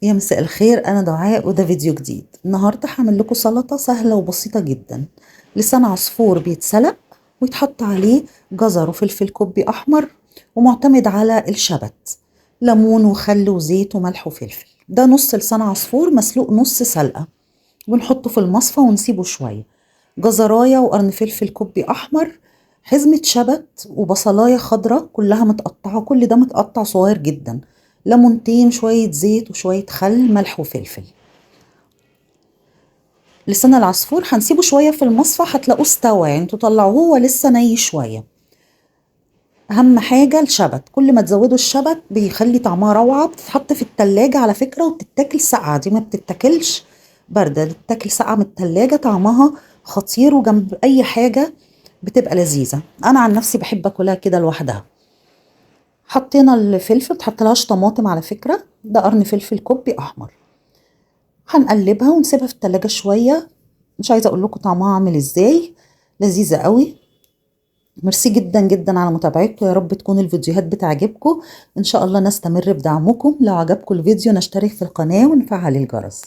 يا مساء الخير، انا دعاء وده فيديو جديد. النهارده هعمل لكم سلطة سهلة وبسيطة جدا. لسان عصفور بيتسلق ويتحط عليه جزر وفلفل كوبي احمر، ومعتمد على الشبت، ليمون وخل وزيت وملح وفلفل. ده نص لسان عصفور مسلوق نص سلقه، ونحطه في المصفى ونسيبه شوية. جزرايه وقرن فلفل كوبي احمر، حزمه شبت وبصلايه خضراء كلها متقطعه، كل ده متقطع صغير جدا، ليمونتين، شوية زيت وشوية خل، ملح وفلفل. لسان العصفور هنسيبه شوية في المصفى، هتلاقوه استوى، يعني انتوا طلعوه هو لسه ني شوية. اهم حاجة الشبت، كل ما تزودوا الشبت بيخلي طعمها روعه. بتتحط في التلاجة على فكرة وبتتاكل ساقعه، دي ما بتتاكلش باردة، بتتاكل ساقعه من التلاجة، طعمها خطير وجنب اي حاجة بتبقى لذيذة. انا عن نفسي بحب اكلها كده لوحدها. حطينا الفلفل، متحطلهاش طماطم على فكرة، ده قرن فلفل كوبي احمر. هنقلبها ونسيبها في التلاجة شوية، مش عايزة اقول لكم طعمها عامل ازاي، لذيذة قوي. ميرسي جدا جدا على متابعتكم، يا رب تكون الفيديوهات بتعجبكم، ان شاء الله نستمر بدعمكم. لو عجبكم الفيديو نشترك في القناة ونفعل الجرس.